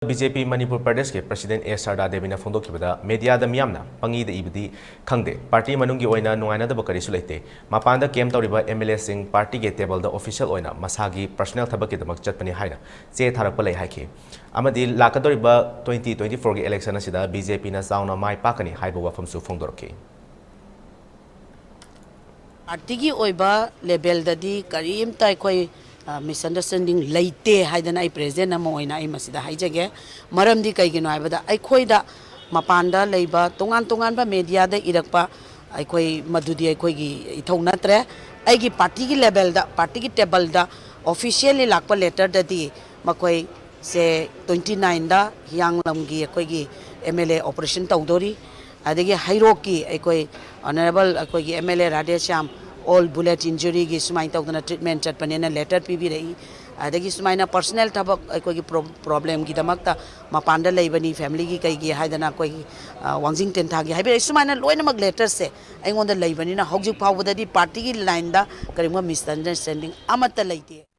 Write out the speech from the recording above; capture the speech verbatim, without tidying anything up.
B J ꯄꯤ ꯃꯅꯤꯄꯨꯔ ꯄ꯭ꯔꯗꯦꯁꯀꯤ president ꯑꯦ ꯁꯔꯗꯥ ꯗꯦꯕꯤꯅ ꯐꯣꯡꯗꯣꯛꯈꯤꯕꯗ, ꯃꯦꯗꯤꯌꯥꯗ ꯃꯤꯌꯥꯝꯅ ꯄꯪꯏꯗ ꯏꯕꯗꯤ ꯈꯪꯗꯦ, ꯄꯥꯔꯇꯤ ꯃꯅꯨꯡꯒꯤ ꯑꯣꯏꯅ ꯅꯨꯡꯉꯥꯏꯅꯗꯕ ꯀꯔꯤꯁꯨ ꯂꯩꯇꯦ, ꯃꯄꯥꯟꯗ ꯀꯦꯝ ꯇꯧꯔꯤꯕ ꯑꯦꯝ ꯑꯦꯜ ꯑꯦꯁꯤꯡ ꯄꯥꯔꯇꯤꯒꯤ ꯇꯦꯕꯜꯗ ꯑꯣꯐꯤꯁꯤꯌꯦꯜ ꯑꯣꯏꯅ ꯃꯁꯥꯒꯤ ꯄꯔꯁꯣꯅꯦꯜ ꯊꯕꯛꯀꯤꯗꯃꯛ ꯆꯠꯄꯅꯤ ꯍꯥꯏꯅ ꯆꯦ ꯊꯥꯔꯛꯄ ꯂꯩ ꯍꯥꯏꯈꯤ꯫ ꯑꯃꯗꯤ ꯂꯥꯛꯀꯗꯧꯔꯤꯕ ꯇ꯭ꯋꯦꯟꯇꯤ ꯇ꯭ꯋꯦꯟꯇꯤ ꯐꯣꯔꯒꯤ ꯏꯂꯦꯛꯁꯟ ꯑꯁꯤꯗ ꯕꯤ ꯖꯦ ꯄꯤꯅ ꯆꯥꯎꯅ ꯃꯥꯏ ꯄꯥꯛꯀꯅꯤ ꯍꯥꯏꯕ ꯋꯥꯐꯝꯁꯨ ꯐꯣꯡꯗꯣꯔꯛꯈꯤ꯫ ꯄꯥꯔꯇꯤꯒꯤ ꯑꯣꯏꯕ ꯂꯦꯚꯦꯜꯗꯗꯤ ꯀꯔꯤꯝꯇ ꯑꯩꯈꯣꯏ, ꯑ, ꯃꯤꯁꯑꯟꯗꯔꯁꯇꯦꯟꯗꯤꯡ ꯂꯩꯇꯦ ꯍꯥꯏꯗꯅ ꯑꯩ ꯄ꯭ꯔꯦꯁꯤꯗꯦꯟ ꯑꯃ ꯑꯣꯏꯅ ꯑꯩ ꯃꯁꯤꯗ ꯍꯥꯏꯖꯒꯦ꯫ ꯃꯔꯝꯗꯤ ꯀꯩꯒꯤꯅꯣ ꯍꯥꯏꯕꯗ, ꯑꯩꯈꯣꯏꯗ ꯃꯄꯥꯟꯗ ꯂꯩꯕ ꯇꯣꯉꯥꯟ ꯇꯣꯉꯥꯟꯕ ꯃꯦꯗꯤꯌꯥꯗ ꯏꯔꯛꯄ, ꯑꯩꯈꯣꯏ ꯃꯗꯨꯗꯤ ꯑꯩꯈꯣꯏꯒꯤ ꯏꯊꯧ ꯅꯠꯇ꯭ꯔꯦ꯫ ꯑꯩꯒꯤ ꯄꯥꯔꯇꯤꯒꯤ ꯂꯦꯚꯦꯜꯗ, ꯄꯥꯔꯇꯤꯒꯤ ꯇꯦꯕꯜꯗ ꯑꯣꯐꯤꯁꯤꯌꯦꯜꯂꯤ ꯂꯥꯛꯄ ꯂꯦꯇꯔꯗꯗꯤ ꯃꯈꯣꯏꯁꯦ ꯇ꯭ꯋꯦꯟꯇꯤ ꯅꯥꯏꯟꯗ ꯍꯤꯌꯥꯡꯂꯝꯒꯤ ꯑꯩꯈꯣꯏꯒꯤ ꯑꯦꯝ ꯑꯦꯜ ꯑꯦ ꯑꯣꯄꯔꯦꯁꯟ ꯇꯧꯗꯣꯔꯤ, ꯑꯗꯒꯤ ꯍꯩꯔꯣꯛꯀꯤ ꯑꯩꯈꯣꯏ ꯑꯣꯅꯔꯦꯕꯜ ꯑꯩꯈꯣꯏꯒꯤ ꯑꯦꯝ ꯑꯦꯜ ꯑꯦ ꯔꯥꯙꯦꯁ꯭ꯌꯥꯝ ꯑꯣꯜ ꯕꯨꯂꯦꯠ ꯏꯟꯖꯨꯔꯤꯒꯤ ꯁꯨꯃꯥꯏꯅ ꯇꯧꯗꯅ ꯇ꯭ꯔꯤꯠꯃꯦꯟ ꯆꯠꯄꯅꯦꯅ ꯂꯦꯇꯔ ꯄꯤꯕꯤꯔꯛꯏ꯫ ꯑꯗꯒꯤ ꯁꯨꯃꯥꯏꯅ ꯄꯔꯁꯣꯅꯦꯜ ꯊꯕꯛ ꯑꯩꯈꯣꯏꯒꯤ ꯄ꯭ꯔꯣ-, ꯄ꯭ꯔꯣꯕ꯭ꯂꯦꯝꯒꯤꯗꯃꯛꯇ ꯃꯄꯥꯟꯗ ꯂꯩꯕꯅꯤ, ꯐꯦꯃꯤꯂꯤꯒꯤ ꯀꯩꯒꯤ ꯍꯥꯏꯗꯅ ꯑꯩꯈꯣꯏꯒꯤ, ꯑ, ꯋꯥꯡꯖꯤꯡ ꯇꯦꯟꯊꯥꯒꯤ ꯍꯥꯏꯕꯤꯔꯛꯏ꯫ ꯁꯨꯃꯥꯏꯅ ꯂꯣꯏꯅꯃꯛ ꯂꯦꯇꯔꯁꯦ ꯑꯩꯉꯣꯟꯗ ꯂꯩꯕꯅꯤꯅ ꯍꯧꯖꯤꯛ ꯐꯥꯎꯕꯗꯗꯤ ꯄꯥꯔꯇꯤꯒꯤ ꯂꯥꯏꯟꯗ ꯀꯔꯤꯒꯨꯝꯕ ꯃꯤꯁꯑꯟꯗꯔꯁꯇꯦꯟꯗꯤꯡ ꯑꯃꯠꯇ ꯂꯩꯇꯦ꯫